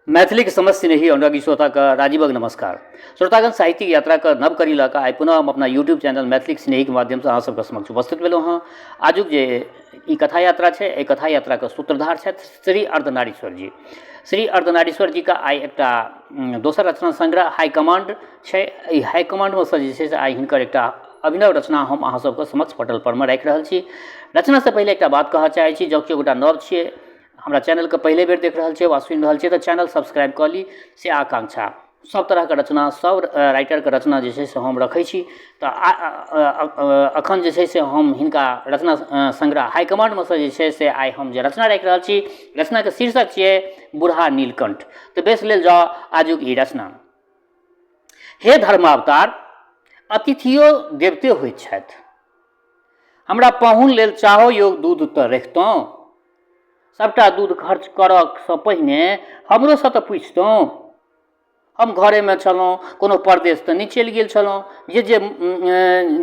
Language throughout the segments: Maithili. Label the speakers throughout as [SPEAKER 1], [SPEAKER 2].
[SPEAKER 1] मैथिलीक समस्त स्नेही अनुरागी श्रोताके राजीवक नमस्कार। श्रोतागण, साहित्यिक यात्राके नव कड़ी लऽ कऽ आइ पुनः हम अपना यूट्यूब चैनल मैथिलीक स्नेहीके माध्यमसँ अहाँ सबके समक्ष उपस्थित भेलहुँ हँ। आजुक जे ई कथा यात्रा छै, एहि कथा यात्राके सूत्रधार छथि श्री अर्धनारीश्वर जी। श्री अर्धनारीश्वर जीके आइ एकटा दोसर रचना संग्रह हाईकमांड छै। एहि हाईकमांडमे सँ जे छै से आइ हिनकर एकटा अभिनव रचना हम अहाँ सबके समक्ष पटल परमे राखि रहल छी। रचनासँ पहिले एकटा बात कहऽ चाहै छी, जँ केओ गोटा नव छियै, हमरा चैनलके पहिले बेर देख रहल छियै वा सुनि रहल छियै, तऽ चैनल सब्सक्राइब कऽ ली से आकांक्षा। सब तरहके रचना, सब राइटरके रचना जे छै से हम रखै छी। तऽ एखन जे छै से हम हिनका रचना संग्रह हाईकमांडमे सँ जे छै से आइ हम जे रचना राखि रहल छी, रचनाके शीर्षक छियै बूढ़ा नीलकण्ठ। तऽ बेस लेल जाउ आजुक ई रचना। हे धर्मावतार, अतिथियो देवते होइत छथि। हमरा पाहुन लेल चाहो योग दूध तऽ रखितहुँ। सभटा दूध खर्च करऽसँ पहिने हमरोसँ तऽ पुछितहुँ। हम घरेमे छलहुँ, कोनो परदेश तऽ नहि चलि गेल छलहुँ जे जे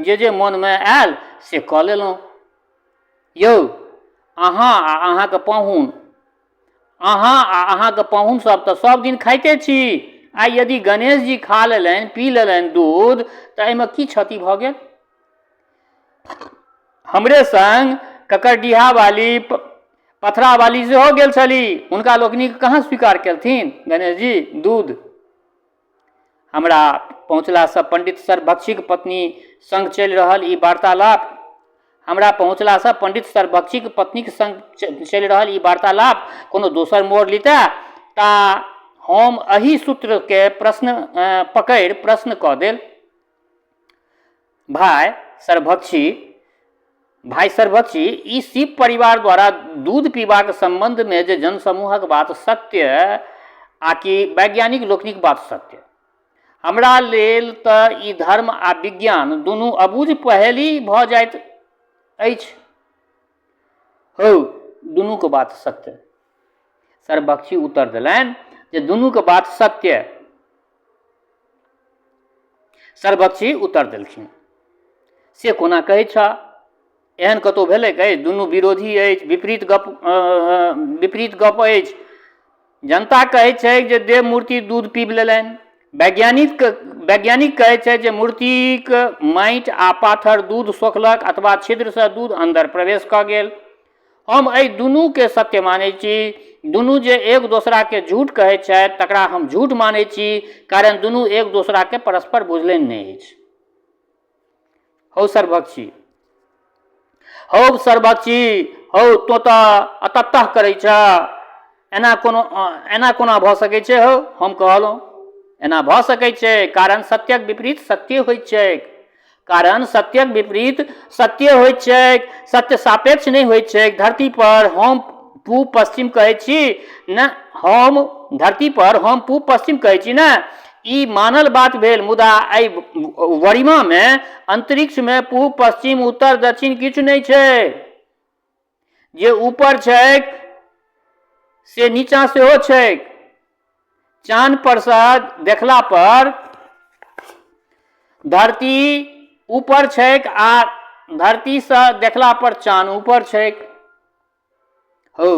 [SPEAKER 1] जे जे मोनमे आयल से कऽ लेलहुँ। यौ, अहाँ आ अहाँके पाहुन, अहाँ आ अहाँके पाहुन सब तऽ सब दिन खाइते छी। आइ यदि गणेश जी खा लेलनि, पी लेलनि दूध, तऽ एहिमे की क्षति भऽ गेल? हमरे संग ककरडीहा वाली, पथरा वाली सेहो गेल छली। हुनका लोकनिक कहाँ स्वीकार केलथिन गणेश जी दूध? हमरा पहुँचलासँ पंडित सर्वभक्षीक पत्नी संग चलि रहल ई वार्तालाप, हमरा पहुँचलासँ पंडित सर्वभक्षीक पत्नीक संग चलि रहल ई वार्तालाप कोनो दोसर मोड़ लितए ता हम एहि सूत्रके प्रश्न पकड़ि प्रश्न कऽ देल। भाय सर्वभक्षी, भाय सर्वभक्षी, ई शिव परिवार द्वारा दूध पीबाक सम्बन्धमे जे जनसमूहक बात सत्य आ कि वैज्ञानिक लोकनिक बात सत्य? हमरा लेल तऽ ई धर्म आ विज्ञान दुनू अबूझ पहेली भऽ जाइत अछि। हौ, दुनूके बात सत्य। सर्वभक्षी उत्तर देलनि जे दुनूके बात सत्य। सर्वभक्षी उत्तर देलखिन, से कोना कहै छह? एहन कतहु भेलै अछि? दुनू विरोधी अछि, विपरीत गप, विपरीत गप अछि। जनता कहै छै जे देव मूर्ति दूध पीब लेलनि। वैज्ञानिक वैज्ञानिक कहै छै जे मूर्तिक माटि आ पाथर दूध सोखलक अथवा छिद्रसँ दूध अन्दर प्रवेश कऽ गेल। हम एहि दुनूके सत्य मानै छी। दुनू जे एक दोसराके झूठ कहै छथि तकरा हम झूठ मानै छी, कारण दुनू एक दोसराके परस्पर बुझलनि नहि अछि। हौ सर्वभक्षी, हौ सर्वभक्षी, हौ तो तऽ अतत्तः करै छह। एना कोनो एना कोना भऽ सकै छै हौ? हम कहलहुँ, एना भऽ सकै छै, कारण सत्यक विपरीत सत्ये होइत छैक। कारण सत्यक विपरीत सत्य होइत छैक, सत्य सापेक्ष नहि होइत छैक। धरती पर हम पूब पश्चिम कहै छी ने, हम धरती पर हम पूब पश्चिम कहै छी ने, ई मानल बात भेल, मुदा एहि वरिमामे अन्तरिक्षमे पूब पश्चिम उत्तर दक्षिण किछु नहि छै। जे ऊपर छैक से नीचाँ सेहो छैक। चान परसँ देखला पर धरती ऊपर छैक आ धरतीसँ देखला पर चान ऊपर छैक। हौ,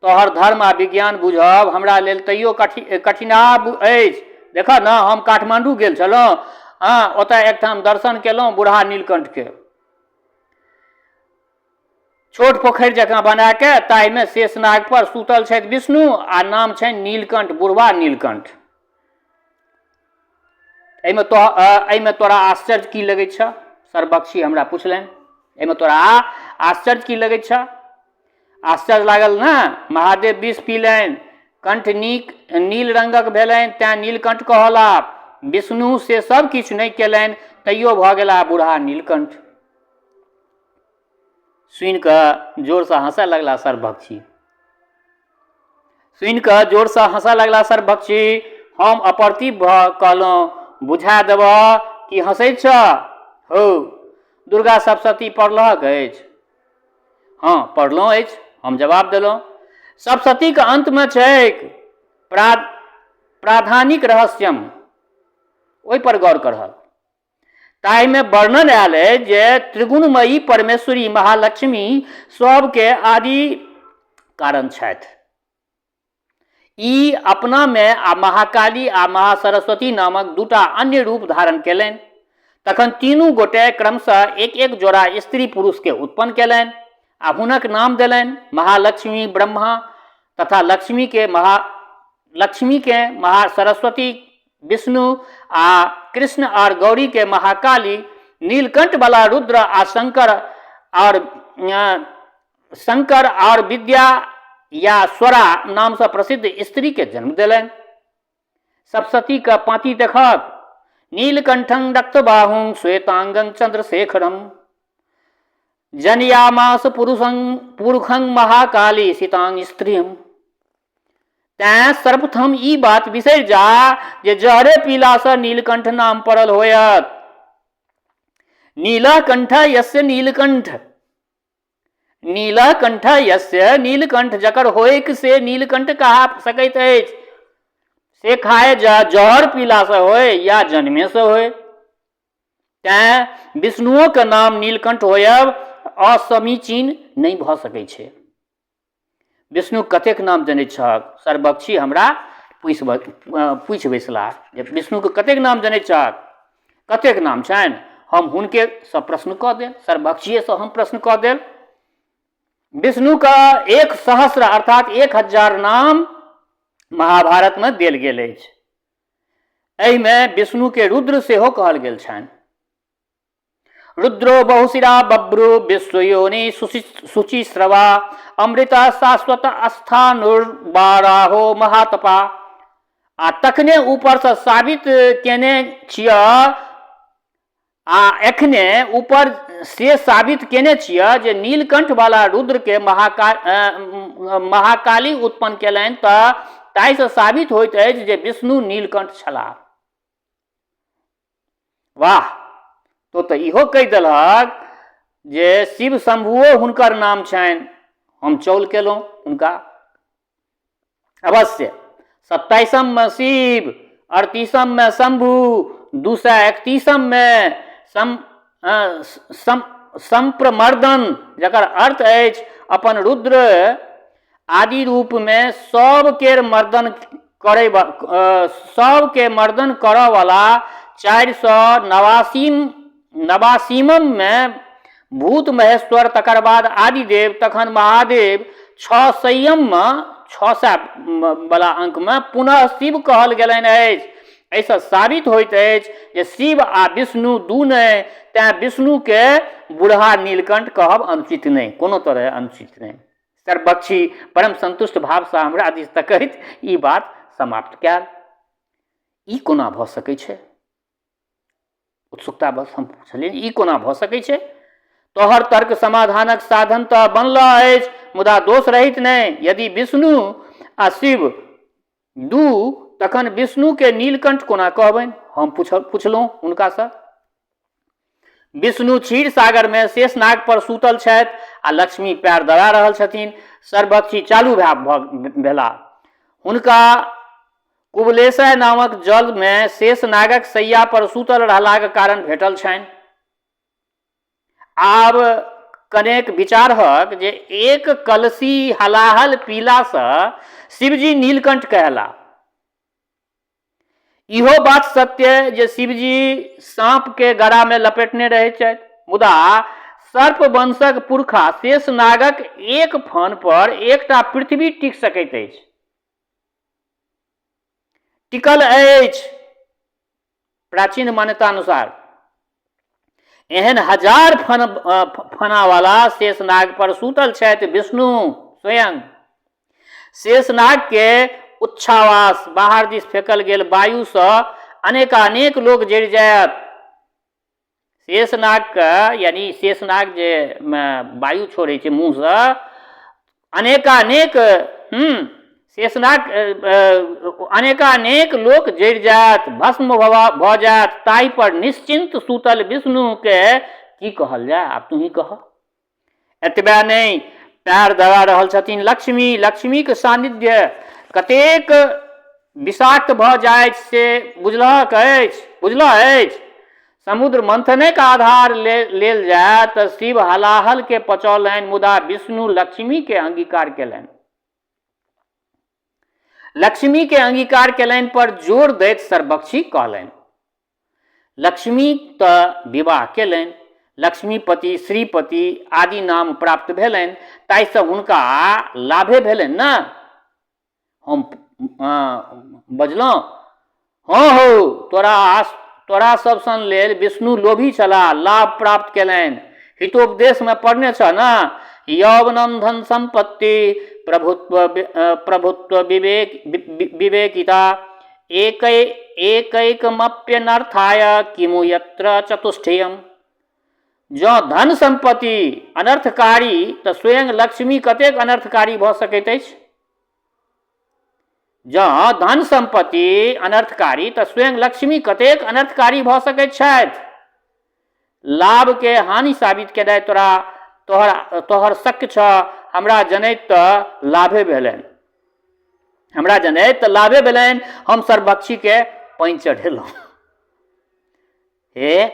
[SPEAKER 1] तोहर धर्म आ विज्ञान बुझब हमरा लेल तैयो कठिनाब अछि। देखह ने, हम काठमाण्डू गेल छलहुँ। हँ, ओतय एकठाम दर्शन केलहुँ बूढ़ा नीलकण्ठके। छोट पोखरि जकाँ बना कऽ ताहिमे शेषनाग पर सुतल छथि विष्णु आ नाम छनि नीलकण्ठ, बुढ़वा नीलकण्ठ। एहिमे तो एहिमे तोरा आश्चर्य की लगै छह? सर्वभक्षी हमरा पुछलनि, एहिमे तोरा आश्चर्य की लगै छह? आश्चर्य लागल ने? महादेव विष पीलनि, कंठ नीक नील रंगक भेलनि, तेँ नीलकण्ठ कहला। विष्णु से सब किछु नहि केलनि, तैयो भऽ गेला बूढ़ा नीलकण्ठ। सुनि कऽ जोरसँ हँसऽ लगला सर्वभक्षी। सुनि कऽ जोरसँ हँसऽ लगला सर्वभक्षी। हम अप्रतिभ भऽ कहलहुँ, बुझा देबह कि हँसैत छह? हौ, दुर्गा सप्तशती पढ़लहक अछि? हँ, पढ़लहुँ अछि, हम जवाब देलहुँ। सप्तशतीक अन्तमे छैक प्राधानिक रहस्यम, ओहिपर गौर करहक। ताहिमे वर्णन आयल अछि जे त्रिगुणमयी परमेश्वरी महालक्ष्मी सबके आदि कारण छथि। ई अपनामे आ महाकाली आ महासरस्वती नामक दूटा अन्य रूप धारण कयलनि। तखन तीनू गोटे क्रमशः एक एक जोड़ा स्त्री पुरुषके उत्पन्न कयलनि आ हुनक नाम देलनि महालक्ष्मी ब्रह्मा तथा लक्ष्मीके लक्ष्मीके महासरस्वती विष्णु आ कृष्ण आओर गौरीके महाकाली, नीलकंठवला रुद्र आ शंकर आओर विद्या या स्वरा नामसँ प्रसिद्ध स्त्रीके जन्म देलनि। सप्तशतीके पाँति देखक, नीलकंठं रक्तबाहुं श्वेतांगं चंद्रशेखरम जनयामास पुरुषं पुरुखं महाकाली सीतांग स्त्रियम। तैं सर्वप्रथम ई बात बिसरि जा जे जहरे पीलासँ नीलकंठ नाम पड़ल होयत। नीलकंठ यस्य नीलकंठ, नीलकंठ यस्य नीलकंठ, जकर होइक से नीलकंठ कहा सकैत अछि, से खाए जा जहर पीलासँ होय या जन्मेसँ होय। तैं विष्णुओके नाम नीलकंठ होयब असमीचीन नहि भऽ सकै छै। विष्णु कतेक नाम जनै छहक? सर्वपक्षी हमरा पूछि बैसलाह जे विष्णुके कतेक नाम जनै छहक, कतेक नाम छनि? हम हुनकेसँ प्रश्न कऽ देल, सर्वपक्षीएसँ हम प्रश्न कऽ देल। विष्णुके 1 सहस्र अर्थात 1000 नाम महाभारतमे देल गेल अछि। एहिमे विष्णुके रुद्र सेहो कहल गेल छनि। रुद्रो बहुशिरा बभ्रु विश्वयोनि शुचिश्रवा अमृता शाश्वत अस्थानुर्बाराहो महातपा। आ तखने ऊपरसँ साबित केने छिय, आ एखने ऊपर से साबित केने छिय जे नीलकंठवाला रुद्रके महाकाली उत्पन्न केलनि, तऽ ताहिसँ साबित होइत अछि जे विष्णु नीलकंठ छलाह। वाह, तो तऽ इहो कहि देलहक जे शिव शंभुओ हुनकर नाम छनि। हम चौल केलहुँ हुनका। अवश्य 27मे शिव, 38मे शंभु, 231मे संप्रमर्दन, जकर अर्थ अछि अपन रुद्र आदि रूपमे सबके मर्दन करै सबके मर्दन करऽवला 489 नवासीममे भूत महेश्वर, तकर बाद आदिदेव, तखन महादेव, 6 संयममे 600 बला अंकमे पुनः शिव कहल गेलनि अछि। एहिसँ साबित होइत अछि जे शिव आ विष्णु दू नहि, तेँ विष्णुके बूढ़ा नीलकंठ कहब अनुचित नहि, कोनो तरहे अनुचित नहि। सर्वपक्षी परम संतुष्ट भावसँ हमरा दिस तकैत ई बात समाप्त कयल। ई कोना भऽ सकै छै? उत्सुकतावश हम पुछलियै, ई कोना भऽ सकै छै? तोहर तर्क समाधानक साधन तऽ बनल अछि, मुदा दोष रहित नहि। यदि विष्णु आ शिव दू, तखन विष्णुके नीलकंठ कोना कहबनि? हम पुछलहुँ हुनकासँ। विष्णु क्षीर सागरमे शेषनाग पर सूतल छथि आ लक्ष्मी पैर दबा रहल छथिन। सर्वपक्षी चालू भेला। हुनका कुबलेशय नामक जलमे शेषनागक शैया पर सूतल रहलाक कारण भेटल छनि। आब कनेक विचारहक जे एक कलसी हलाहल पीलासँ शिवजी नीलकंठ कहला। इहो बात सत्य जे शिवजी साँपके गरामे लपेटने रहै छथि, मुदा सर्प वंशक पुरखा शेषनागक एक फन पर एकटा पृथ्वी टिक सकैत अछि, टिकल अछि प्राचीन मान्यता अनुसार। एहन हजार फनावाला शेषनाग पर सूतल छथि विष्णु स्वयं। शेषनाग के उच्छ्वास बाहर दिस फेकल गेल वायुसँ अनेकानेक लोक जरि जायत। शेषनागके यानी शेषनाग जे वायु छोड़ै छै मुँहसँ, अनेकानेक शेषनाग अनेकानेक लोक जरि जायत, भस्म भऽ जायत। ताहि पर निश्चिन्त सूतल विष्णुके की कहल जाय? आब तूही कह। एतबे नहि, पैर दबा रहल छथिन लक्ष्मी। लक्ष्मीके सान्निध्य कतेक विषाक्त भऽ जाइत से बुझलक अछि, बुझल अछि? समुद्र मंथनेक आधार लेल जाय तऽ शिव हलाहल के पचौलनि, मुदा विष्णु लक्ष्मी के अंगीकार केलनि। लक्ष्मीके अंगीकार केलनि पर जोर दैत सर्वभक्षी कहलनि, लक्ष्मी तऽ विवाह केलनि, लक्ष्मीपति, श्रीपति आदि नाम प्राप्त भेलनि, ताहिसँ हुनका लाभे भेलनि ने। हम बजलहुँ, हँ हौ, तोरा तोरा सब सन लेल विष्णु लोभी छलाह, लाभ प्राप्त केलनि। हितोपदेशमे पढ़ने छह ने, यौवनम धन सम्पत्ति प्रभुत्व प्रभुत्व विवेक विवेकिता एकै एकैकमप्यनर्थाय किमु यत्र चतुष्टयम। जँ धन सम्पत्ति अनर्थकारी तऽ स्वयं लक्ष्मी कतेक अनर्थकारी भऽ सकैत अछि। जँ धन सम्पत्ति अनर्थकारी तऽ स्वयं लक्ष्मी कतेक अनर्थकारी भऽ सकैत छथि। लाभके हानि साबित केनाइ तोरा तोहर तोहर शक्य छह, हमरा जनैत तऽ लाभे भेलनि, हमरा जनैत तऽ लाभे भेलनि। हम सर्वभक्षीके पानि चढ़ेलहुँ। हे,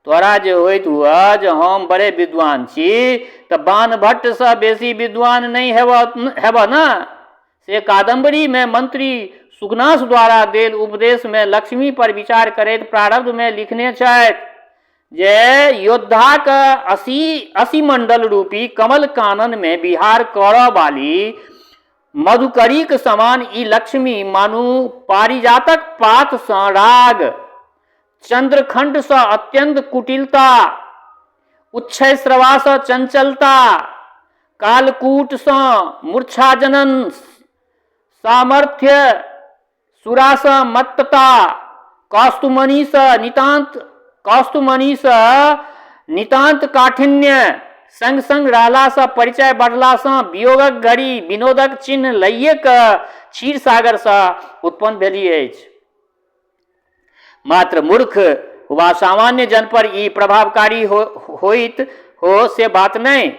[SPEAKER 1] तोरा जे होइत हुअ जे हम बड़े विद्वान छी तऽ बाणभट्टसँ बेसी विद्वान नहि हेबह हेबह ने। से कादम्बरीमे मंत्री सुगनास द्वारा देल उपदेशमे लक्ष्मी पर विचार करैत प्रारब्धमे लिखने छथि जे योद्धाक असीमंडल रूपी कमल काननमे विहार करऽ वाली मधुकरीक समान ई लक्ष्मी मानू पारिजातक पातसँ राग, चंद्रखंडसँ अत्यंत कुटिलता, उच्छैश्रवासँ चंचलता, कालकूटसँ मूर्छाजनन सामर्थ्य, सुरासँ मत्तता, कौस्तुमणिसँ नितान्त कौस्तुमणिसँ नितान्त काठिन्य, संग संग रहलासँ परिचय बढ़लासँ वियोगक घड़ी विनोदक चिन्ह लइए कऽ क्षीरसागरसँ उत्पन्न भेली अछि। मात्र मूर्ख वा सामान्य जन पर ई प्रभावकारी हो होइत हो से बात नहि।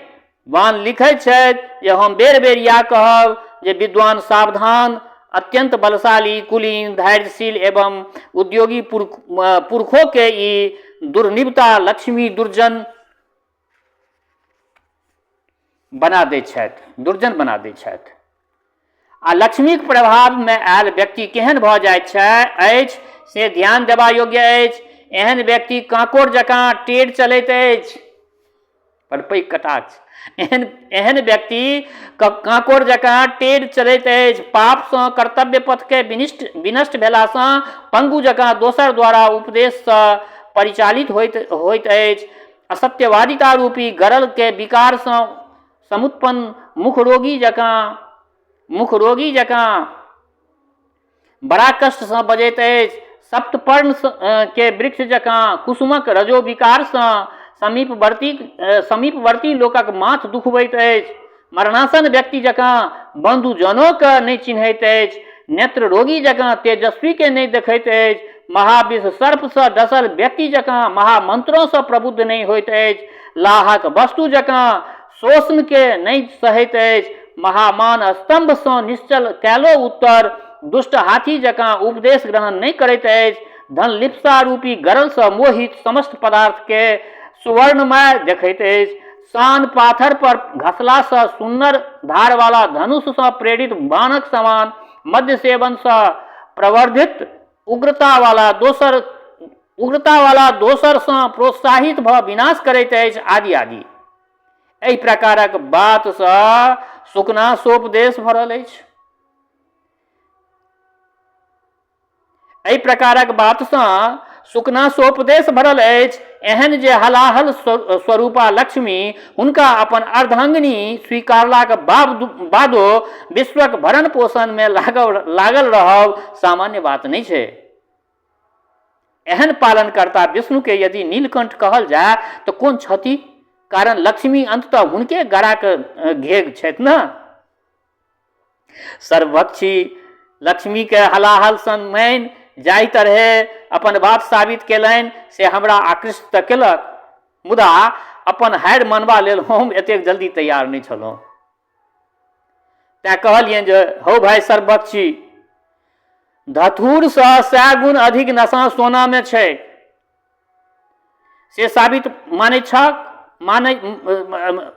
[SPEAKER 1] वान लिखैत छथि जे हम बेर बेर इएह कहब जे विद्वान सावधान, अत्यंत बलशाली, कुलीन, धैर्यशील एवं उद्योगी पुरखों के ई दुर्निवता लक्ष्मी दुर्जन बना दैत छथि, दुर्जन बना दैत छथि। आ लक्ष्मीक प्रभावमे आयल व्यक्ति केहन भऽ जाइत छै अछि से ध्यान देबा योग्य अछि। एहन व्यक्ति काँकोड़ जकाँ टेढ़ चलैत अछि। बड़ पैघ कटाक्ष। एहन एहन व्यक्ति काँकोड़ जकाँ टेढ़ चलैत अछि, पापसँ कर्तव्य पथके विनिष्ट विनष्ट भेलासँ पंगु जकाँ दोसर द्वारा उपदेशसँ परिचालित होइत होइत अछि, असत्यवादिता रूपी गरलके विकारसँ समुत्पन्न मुखरोगी जकाँ मुखरोगी जकाँ बड़ा कष्टसँ बजैत अछि, सप्तपर्ण के वृक्ष जकाँ कुसुमक रजोविकारसँ समीपवर्ती समीपवर्ती लोकक माथ दुखबैत अछि, मरणासन व्यक्ति जकाँ बन्धुजनोके नहि चिन्हैत अछि, नेत्र रोगी जकाँ तेजस्वीके नहि देखैत अछि, महाविष सर्पसँ डसल व्यक्ति जकाँ महामंत्रोसँ प्रबुद्ध नहि होइत अछि, लाहक वस्तु जकाँ शोषणके नहि सहैत अछि, महामान स्तम्भसँ निश्चल कयलो उत्तर दुष्ट हाथी जकाँ उपदेश ग्रहण नहि करैत अछि, धनलिप्सा रूपी गरलसँ मोहित समस्त पदार्थके सुवर्णमय देखैत अछि, सान पाथर पर घसलासँ सुन्नर धारवाला धनुषसँ प्रेरित बाणक समान मद्य सेवनसँ प्रवर्धित उग्रतावाला दोसर उग्रतावाला दोसरसँ प्रोत्साहित भऽ विनाश करैत अछि आदि आदि। एहि प्रकारक बातसँ सुकना सोपदेश भरल अछि। एहि प्रकारक बातसँ सुकना सोपदेश भरल अछि। एहन जे हलाहल स्वरूपा लक्ष्मी हुनका अपन अर्धांगिनी स्वीकारलाक बादो विश्वक भरण पोषणमे लागल लागल रहब सामान्य बात नहि छै। एहन पालनकर्ता विष्णुके यदि नीलकंठ कहल जाय तऽ कोन क्षति, कारण लक्ष्मी अंततः हुनके गराक घेघ छथि ने। सर्वभक्षी लक्ष्मीके हलाहल सन मानि जाहि तरहे अपन बात साबित केलनि से हमरा आकृष्ट तऽ केलक, मुदा अपन हारि मानबा लेल हम एतेक जल्दी तैयार नहि छलहुँ। तैँ कहलियनि जे हौ भाइ सर्वभक्षी, धथुरसँ 100 गुण अधिक नशा सोनामे छै से साबित मानै छक? मानै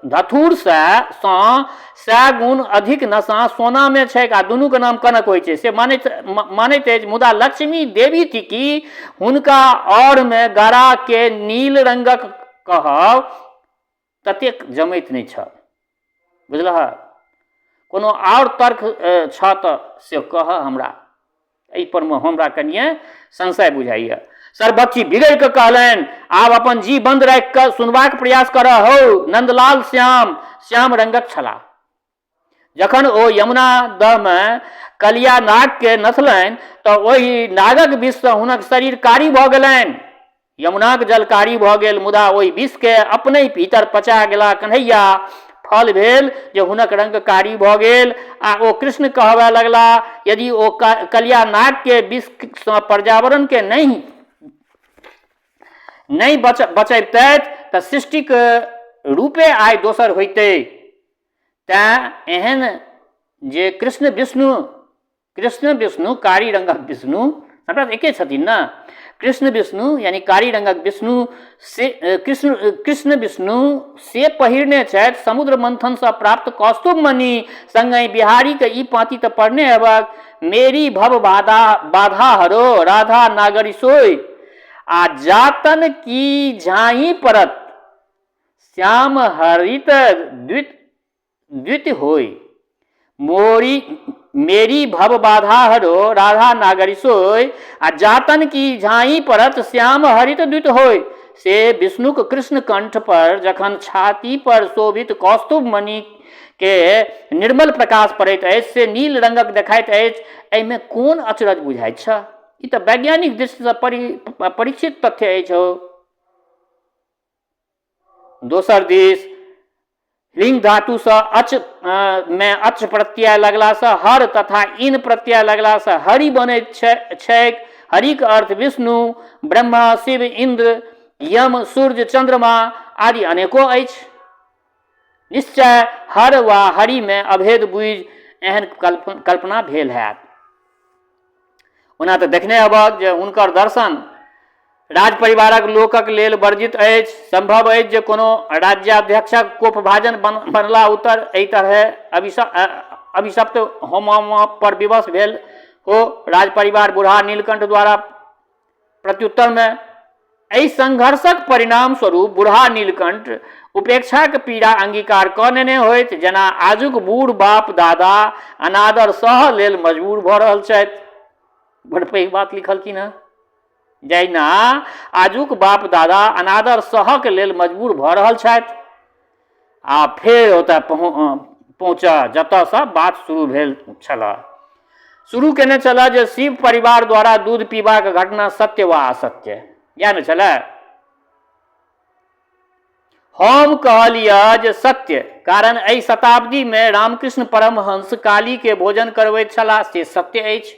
[SPEAKER 1] धथुरसँ सँ सए गुण अधिक नशा सोनामे छैक आ दुनूके नाम कनक होइ छै से मानैत मानैत अछि। मुदा लक्ष्मी देवी थिकी, हुनका औरमे गराके नील रंगक कहब ततेक जमैत नहि छल। बुझलह? कोनो आओर तर्क छह तऽ से कहऽ हमरा। एहिपर मे हमरा कनिए संशय बुझाइए। सर्वभक्षी बिगड़ि कऽ कहलनि, आब अपन जी बन्द राखि कऽ सुनबाक प्रयास करऽ हौ। नन्दलाल श्याम श्याम रंगक छलाह। जखन ओ यमुना दहमे कलिया नागके नथलनि तऽ ओहि नागक विषसँ हुनक शरीर कारी भऽ गेलनि। यमुनाक जल कारी भऽ गेल, मुदा ओहि विषके अपनहि भीतर पचा गेला कन्हैया। फल भेल जे हुनक रंग कारी भऽ गेल आ ओ कृष्ण कहबय लगला। यदि ओ कलिया नागके विषसँ पर्यावरणके नहि नहि बचबितथि तऽ सृष्टिक रूपे आइ दोसर होइतै। तेँ एहन जे कृष्ण विष्णु, कृष्ण विष्णु कारी रंगक विष्णु सबटा तऽ एके छथिन ने। कृष्ण विष्णु यानी कारी रंगक विष्णु से कृष्ण कृष्ण विष्णु से पहिरने छथि समुद्र मंथनसँ प्राप्त कौस्तुभ मणि। संगहि बिहारीके ई पाँति तऽ पढ़ने हेबक, मेरी भव बाधा बाधा हरो राधा नागरि सोय आ जातन की झाँही परत श्याम हरित द्वित द्वित होय। मोरी मेरी भव बाधा हरो राधा नागरि सोय आ जातन की झाई परत श्याम हरित द्वित होय। से विष्णुक कृष्ण कंठ पर जखन छाती पर शोभित कौस्तुभ मणि के निर्मल प्रकाश पड़ैत अछि से नील रंगक देखाइत अछि। एहिमे कोन अचरज बुझाइत छह? ई तऽ वैज्ञानिक दृष्टिसँ परीक्षित तथ्य अछि हौ। दोसर दिस लिंग धातुसँ अच मे अच प्रत्यय लगलासँ हर तथा इन प्रत्यय लगलासँ हरि बनैत छैक। हरिक अर्थ विष्णु, ब्रह्मा, शिव, इन्द्र, यम, सूर्य, चन्द्रमा आदि अनेको अछि। निश्चय हर वा हरिमे अभेद बुझि एहन कल्पना भेल हैत। ओना तऽ देखने हेबक जे हुनकर दर्शन राज परिवारक लोकक लेल वर्जित अछि। संभव अछि जे कोनो राज्याध्यक्षक कोपभाजन बनला उत्तर एहि तरहे अभिशप्त होमऽ पर विवश भेल हो राज परिवार बूढ़ा नीलकंठ द्वारा। प्रत्युत्तरमे एहि संघर्षक परिणाम स्वरूप बूढ़ा नीलकंठ उपेक्षाक पीड़ा अंगीकार कऽ नेने होइत, जेना आजुक बूढ़ बाप दादा अनादर सह लेल मजबूर भऽ रहल छथि। बड़ पैघ बात लिखलखिन हँ। जहिना आजुक बाप दादा अनादर सहक लेल मजबूर भऽ रहल छथि। आ फेर ओतऽ पहुँचऽ जतऽसँ बात शुरू भेल छलऽ। शुरू केने छलऽ जे शिव परिवार द्वारा दूध पीबाक घटना सत्य वा असत्य, इएह ने छलै। हम कहलिअ जे सत्य, कारण एहि शताब्दीमे रामकृष्ण परमहंस कालीके भोजन करबैत छलाह से सत्य अछि।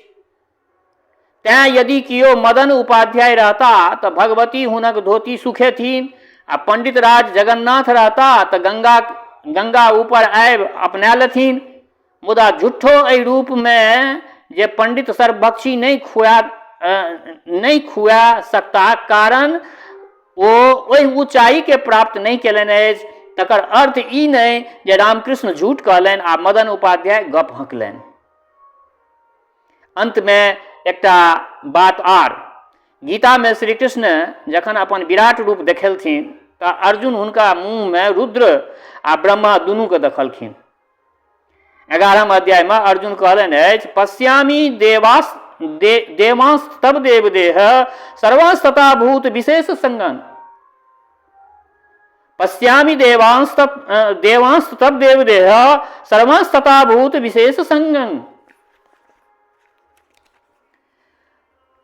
[SPEAKER 1] तेँ यदि केओ मदन उपाध्याय रहता तऽ भगवती हुनक धोती सुखेथिन आ पंडित राज जगन्नाथ रहता तऽ गंगा गंगा ऊपर आबि अपना लेथिन। मुदा झूठो एहि रूपमे जे पंडित सर्वभक्षी नहि खुआ नहि खुआ सकता, कारण ओ ओहि ऊँचाइके प्राप्त नहि कयलनि अछि, तकर अर्थ ई नहि जे रामकृष्ण झूठ कहलनि आ मदन उपाध्याय गप हँकलनि। अन्तमे एकटा बात आर। गीतामे श्रीकृष्ण जखन अपन विराट रूप देखेलथिन तऽ अर्जुन हुनका मुँहमे रुद्र आ ब्रह्मा दुनूके देखलखिन। 11 अध्यायमे अर्जुन कहलनि अछि, पश्यामि देवास देवांस तब देव देह सर्वांस्तथा भूत विशेष संगन। पश्यामि देवांस देवांस तब देव देह सर्वांस्तथा भूत विशेष संगन।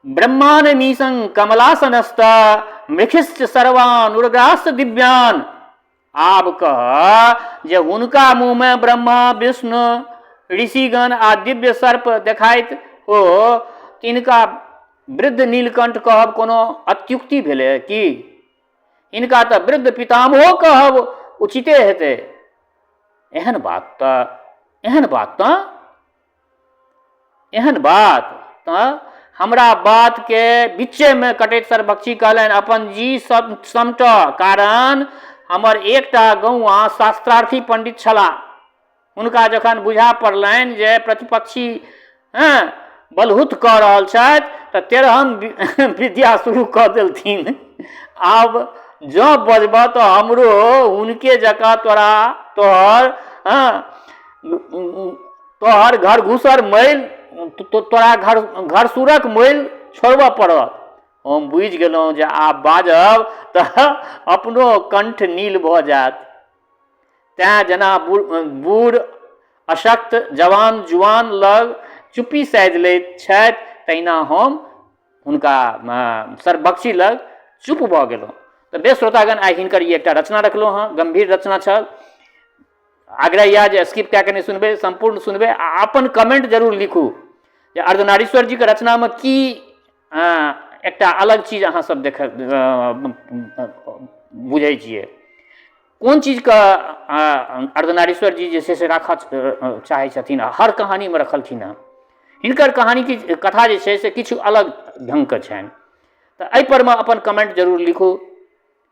[SPEAKER 1] ब्रह्मानमीसं कमलासनस्थ मृखिश्च सर्वानुर्ग्रास दिव्यान। आब कह जे हुनका मुँहमे ब्रह्मा, विष्णु, ऋषिगण आ दिव्य सर्प देखाइत हो, तिनका वृद्ध नीलकंठ कहब कोनो अत्युक्ति भेलै की? हिनका तऽ वृद्ध पितामहो कहब उचिते हेतै। एहन बात तऽ एहन बात तऽ एहन बात तऽ हमरा बातके बीचेमे कटैत सर्वभक्षी कहलनि, अपन जी समटह, कारण हमर एकटा गौआँ शास्त्रार्थी पण्डित छलाह। हुनका जखन बुझा पड़लनि जे प्रतिपक्षी हँ बलहुत कऽ रहल छथि तऽ तेरहम विद्या शुरू कऽ देलथिन। आब जँ बजबह तऽ हमरो हुनके जकाँ तोरा तोहर हँ तोहर घर घूसर मैल तोरा घर घरसूरक मैल छोड़बऽ पड़त। हम बुझि गेलहुँ जे आब बाजब तऽ अपनो कण्ठ नील भऽ जायत। तेँ जेना बूढ़ अशक्त जवान जुआन लग चुप्पी साधि लैत छथि तहिना हम हुनका सरबक्सी लग चुप भऽ गेलहुँ। तऽ बेस श्रोतागण, आइ हिनकर ई एकटा रचना रखलहुँ हँ, गम्भीर रचना छल। आग्रह इएह जे स्किप कए कऽ नहि सुनबै, सम्पूर्ण सुनबै आ अपन कमेंट जरूर लिखू जे अर्धनारीश्वर जीके रचनामे की एकटा अलग चीज अहाँ सब देख बुझै छियै, कोन चीजके अर्धनारीश्वर जी जे छै से राखऽ चाहै छथिन आ हर कहानीमे रखलखिन हँ। हिनकर कहानी की कथा जे छै से किछु अलग ढङ्गके छनि। तऽ एहिपर मे अपन कमेंट जरूर लिखू।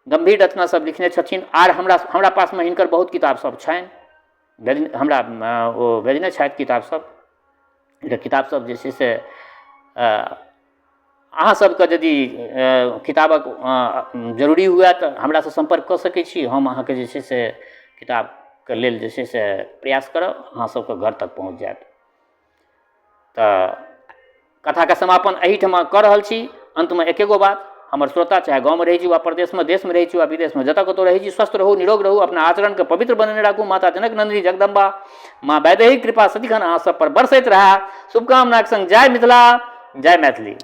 [SPEAKER 1] गम्भीर रचना सब लिखने छथिन आर हमरा हमरा पासमे हिनकर बहुत किताब सब छनि, भेज हमरा ओ भेजने छथि किताब सब। हिनकर किताब सब जे छै से अहाँ सबके यदि किताबक जरूरी हुए तऽ हमरासँ सम्पर्क कऽ सकै छी। हम अहाँके जे छै से किताबके लेल जे छै से प्रयास करब, अहाँ सबके घर तक पहुँच जायत। तऽ कथाके समापन एहिठमा कऽ रहल छी। अन्तमे एके गो बात, हमर श्रोता चाहे गाँवमे रहै छी वा परदेशमे, देशमे रहै छी वा विदेशमे, जतऽ कतहु रहै छी, स्वस्थ रहू, निरोग रहू, अपना आचरणके पवित्र बनेने राखू। माता जनक नन्दिनी जगदम्बा माँ वैदेही कृपा सदिखन अहाँ सब पर बरसैत रहए। शुभकामनाक संग जय मिथिला, जय मैथिली।